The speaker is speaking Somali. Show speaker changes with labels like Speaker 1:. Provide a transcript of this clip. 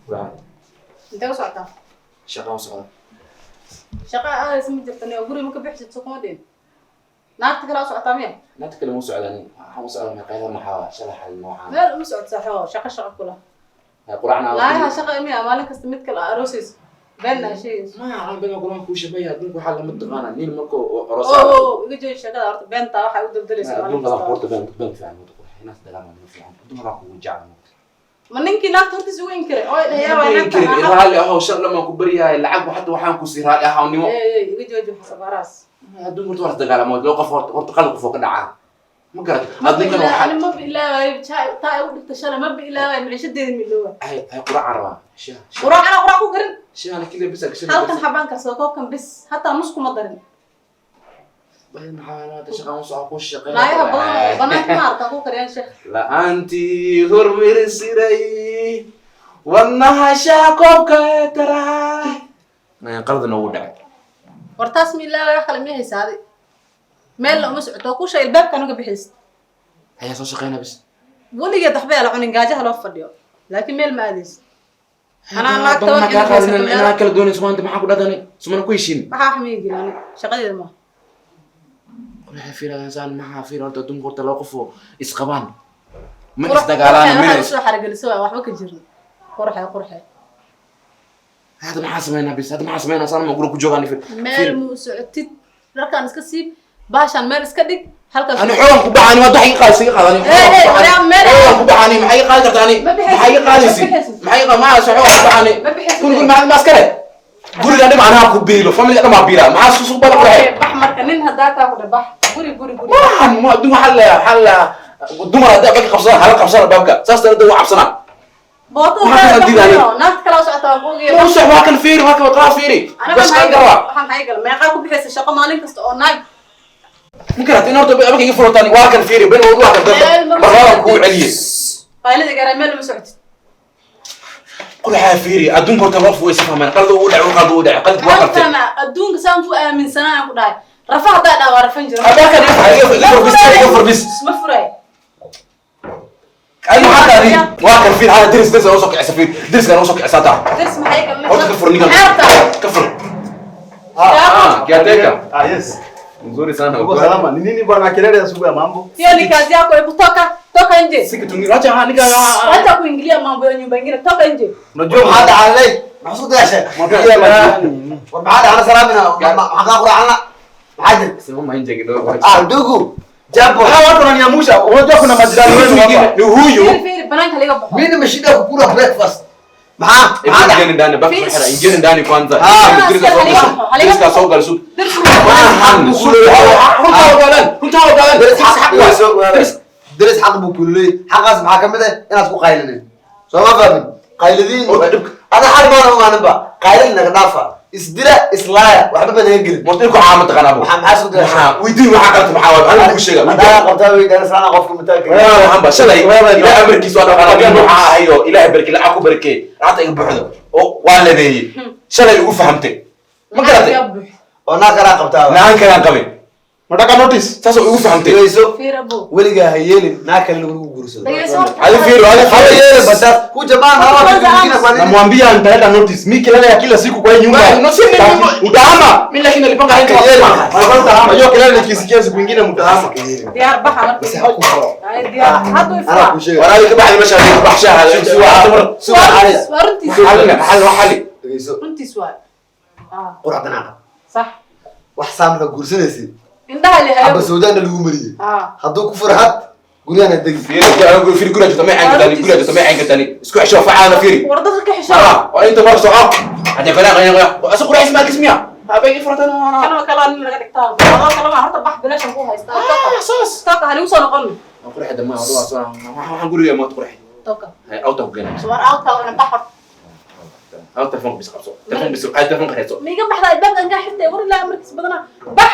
Speaker 1: Intee u socotaa?
Speaker 2: Shaqa u socda.
Speaker 1: Shaqa aadaysa ma jirta niyo, guriga ma ka bixsid, soo kuma dhihin. Naagta kale u socotaa miya?
Speaker 2: Naagta kale ma u socdani, waxaan u socdaa meeqayada. Maxaa shalay xal noocaan?
Speaker 1: Meel uma socod, saaxiibo. Shaqo shaqo kula.
Speaker 2: Quracna.
Speaker 1: Laayaha shaqa miya? Maalin kasta mid kale aroosayso, beenna aa sheegayso.
Speaker 2: Ma aan been quraan kuu shabaya. Adduunka waxaa lama taqaana nin marka oo
Speaker 1: oo
Speaker 2: orosaa.
Speaker 1: Iga jooji sheekada horta. Beentaa waxay u daldalaysa maalin
Speaker 2: Adduunka baa
Speaker 1: kasta.
Speaker 2: Horta been been fiican muddo qurux inaas dagaalma ma fiican. Adduunka baa kugu jecel.
Speaker 1: Ma ninkii naagta hortiisa ugu inkiray oo dhayaa waa naagta?
Speaker 2: Raalli ahow, shal dhamaan ku baryahay lacag. Hadda waxaan ku sii raalli ahownimo.
Speaker 1: Ey, iga jooji waxa sabaaraas.
Speaker 2: Adduunka horta waa is dagaalamo. Loo qof horta horta qalad qof oo ka dhacaa ma garat. Adduunkana waxaa
Speaker 1: Ani maba ilaawayo taa ay u dhigta shalay, maba ilaawayo. Maciishadeeda ma iloowa.
Speaker 2: Ay ay, quracaan rabaa, shah.
Speaker 1: Quraac anaa quraac ku karin.
Speaker 2: Shahana kiliya bisa gashan.
Speaker 1: Halkan xabaan karsada, koobkan bis, hataa nus kuma darin.
Speaker 2: Maxaa hadda shaqaan u soco ku shaqeyn?
Speaker 1: Laayaha badan oo banaanka ma arkaa ku kariyaan sheekh.
Speaker 2: La'aantii hormirsiray wadnaha shaha koobka ee taraa qalad noogu dhacay.
Speaker 1: War taas ma ilaawayo, wax kale miya haysaa adi? Meelna uma socoto, ku shay albaabkan uga bixaysa.
Speaker 2: Ayaa soo shaqeyna bis.
Speaker 1: Weligeed waxba yaa la cunin, gaajaha loo fadhiyo, laakiin meel ma aadayso. Anaa naag
Speaker 2: Bal
Speaker 1: toban
Speaker 2: maxaa kaa
Speaker 1: xilli
Speaker 2: qaadin
Speaker 1: haysato.
Speaker 2: Inaa kala doonayso maanta maxaa ku dhadhanay? Sumana ku heshiin.
Speaker 1: Maxaa wax miyi gelin? Ani shaqadeeda maaha.
Speaker 2: Waxay fiirayaan saan. Maxaa fiir? Horta adduunka horta laba qof oo isqabaan ma isdagaalaan
Speaker 1: Waxay
Speaker 2: mina.
Speaker 1: Usoo xarageliso waa waxba ka jirin. Qurxay qurxay.
Speaker 2: Hadda maxaa sameynaa bis? Hadda maxaa sameynaa? Saan ma guri ku joogaan fir?
Speaker 1: Meel ma u socotid. Dharkaan iska siib, baashaan meel iska dhig halkaas.
Speaker 2: Ani xoogan ku baxani waa wax iga qaad iga qaadani.
Speaker 1: Hey, hey, waraa
Speaker 2: Xoogan ku baxani, maxay iga qaadi kartaa ani?
Speaker 1: Ma bixaysid.
Speaker 2: Maxay iga qaadaysi?
Speaker 1: Ma bixaysid.
Speaker 2: Maxay iga maxaa soo xoogan ku baxani?
Speaker 1: Ma bixaysid.
Speaker 2: Kun kun maxaa maskare guriga dhib anaa ku biilo, family dhan baa biila. Maxaa susuq bada
Speaker 1: Okay,
Speaker 2: qurxay?
Speaker 1: Bax marka. Nin haddaa taa ku dhe, bax guri guri guri.
Speaker 2: Maahan ma adduun waxaa la dumar hadday baabka qabsadaan, hala qabsana baabka saas daraadeed waa cabsanaa.
Speaker 1: Bootada.
Speaker 2: Maxaa kala diidayo?
Speaker 1: Naagta kala socota waan ku ogaya.
Speaker 2: Muuse, waa kan fiiri, waa kan qaa fiiri.
Speaker 1: Anaga
Speaker 2: Bas kan garaa.
Speaker 1: Waxaan maxay gala? Meeqaa ku bixaysa shaqo maalin kasta oo naag?
Speaker 2: Ma garat in horta abaka iga furataan. Waa kan fiiri ben waa kan
Speaker 1: Meel ma
Speaker 2: barbaran kuu celiyey.
Speaker 1: Qaylada garaa, meel ma socotid.
Speaker 2: Qurxaa fiiri, adduunka horta loo fuway si fahmaan. Qalad uu dhacay, qalad uu dhacay, qalad waa
Speaker 1: Maxaan
Speaker 2: qabtay.
Speaker 1: Fahmaa adduunka saan ku aaminsanaa aan ku dhahay rafa haddaa dhaa waa rafan jira.
Speaker 2: Abakan iga fur bis, iga fur bis.
Speaker 1: Ma furay.
Speaker 2: Ani maxaa taadi? Waa kan fiiri hada diris diris oo soo kicisa, fiiri diriska oo soo kicisa taa.
Speaker 1: Dirs maxay galnay?
Speaker 2: Horta ka fur ninkan.
Speaker 1: Maxay rabtaa?
Speaker 2: Ka fur. Ah, caretaker.
Speaker 3: Ah, yes.
Speaker 2: Nzuri sana.
Speaker 3: Uko salama? Ni nini bwana, kelele asubuhi ya mambo?
Speaker 1: Hiyo ni kazi yako. Hebu toka, toka nje.
Speaker 2: Si kitu kingine. Acha nika.
Speaker 1: Wacha kuingilia mambo ya nyumba ingine, toka nje.
Speaker 3: Unajua
Speaker 4: Maxaa dhacday? Maxaa isku dayashay?
Speaker 3: Mwapigia majirani.
Speaker 4: War maxaa dhacda? Salaamina, maxaa kaa quraacana? Maxaa jira?
Speaker 2: Simama nje kidogo.
Speaker 4: Ah, ndugu, jambo.
Speaker 3: Hawa watu wananiamusha. Unajua kuna majirani
Speaker 2: Mtu
Speaker 3: wenu
Speaker 2: mwingine
Speaker 3: hapa.
Speaker 2: ni huyu.
Speaker 1: Fiiri fiiri, banaanka liga baxo.
Speaker 4: Mimi nimeshinda kukula breakfast. Maxaa
Speaker 2: Hebu
Speaker 4: maxaa dhacay?
Speaker 2: ingieni ndani basi
Speaker 1: Fiiri.
Speaker 2: hela ingieni ndani kwanza.
Speaker 4: Ah.
Speaker 2: Diriska soo gal. Diriska soo gal sug.
Speaker 1: Dirsku.
Speaker 2: Maahan. Runta ogaadan. Runta ogaadan.
Speaker 4: Diris xaq
Speaker 2: Diris.
Speaker 4: Diris xaq buu ku leeyahay. Xaqaas maxaa ka mid ah? Inaad ku qaylinin. Soo ma fahmin? Qayladiin. Ada xal baana umaaninba. Qaylin naga dhaafa. Isdila islaaya. Waxba ba naga gelin.
Speaker 2: Marti ku caama taqaan abu.
Speaker 4: Maxaa isku dayashay?
Speaker 2: Maxaa weydiin waxaa qalta maxaa waa anigu ku sheega.
Speaker 4: Hadaa qabtaa weydiin islaan qofka mataanka.
Speaker 2: Waa waxaan ba shalay ilaahay amarkiisa waa dhaqaala nin waxaa ahayo ilaahay barki lacag ku barkee lacagta iga buuxdo oo waa labeeyey shalay ugu fahamtay ma garatay.
Speaker 4: Oo naa kalaa qabtaa.
Speaker 2: Naan kalaan qabin.
Speaker 3: Nataka notice.
Speaker 2: Saasoo ugu fahamtay.
Speaker 4: Dhegeyso.
Speaker 1: Fiir abo.
Speaker 4: Weligaa ha yeelin naa kale lagu guursado.
Speaker 1: Dhegeyso horta.
Speaker 2: Hadi fiiri, hadi
Speaker 4: Haba
Speaker 2: fiiri.
Speaker 4: yeelin basaas. Ku jamaan hawa
Speaker 1: Kwanza
Speaker 4: kitu kingine kwa nini?
Speaker 3: Namwambia nitaleta notice. Mi kelele ya kila siku kwa hii nyumba.
Speaker 2: Wewe, no, si mimi-
Speaker 3: Utahama.
Speaker 2: Mimi lakini nilipanga rent wa
Speaker 4: Kelele.
Speaker 3: Alikuwa utahama. Hiyo kelele nikisikia siku nyingine mtahama.
Speaker 1: Diyaar, baxa marka.
Speaker 4: Bas ha ku furo.
Speaker 1: Ay, diyaar hadda way
Speaker 4: Anaa
Speaker 1: furaa.
Speaker 4: kuu sheegay.
Speaker 2: Walaal ka baxay meesha ka baxshaa hada si waa dumar.
Speaker 4: Suga xaliya.
Speaker 1: Waa runtiis.
Speaker 2: Xalina xal waa xali.
Speaker 4: Dhegeyso.
Speaker 1: Runtiis waay. Ah.
Speaker 4: Quracdan aqab.
Speaker 1: Sax.
Speaker 4: Wax saamka guursanaysid.
Speaker 1: Indhaha
Speaker 4: Xaba
Speaker 1: lihayo.
Speaker 4: Suudaanna lagu mariyey.
Speaker 1: Ah.
Speaker 4: Hadduu ku farxad guryahana degi.
Speaker 2: Fiiri fiiri guriga jirta ma cayn kartani, guriga jirta ma cayn kartani, isku xisho facaana fiiri.
Speaker 1: War dadka ka xisho.
Speaker 2: Ah, waa inta mar soco hadda kala qaya asu qurays ma kismiya habay furatan.
Speaker 1: Kan oo kale nin laga dhigtaa adoo kale ma horta. Bax, bilaashan ku haystaa. Toka.
Speaker 2: Saas.
Speaker 1: Toka, haligu soo noqon.
Speaker 2: Quraxda ma waa soo waxaan guriga ma qurax.
Speaker 1: Toka.
Speaker 2: Hay auto ku keenay.
Speaker 1: War awta wana bax horta.
Speaker 2: Auto telefoon bis qabso, telefoon bis, ay telefoon qareyso.
Speaker 1: Miiga baxda albaabkan kaa xirtay. War ilaa markiis badanaa bax.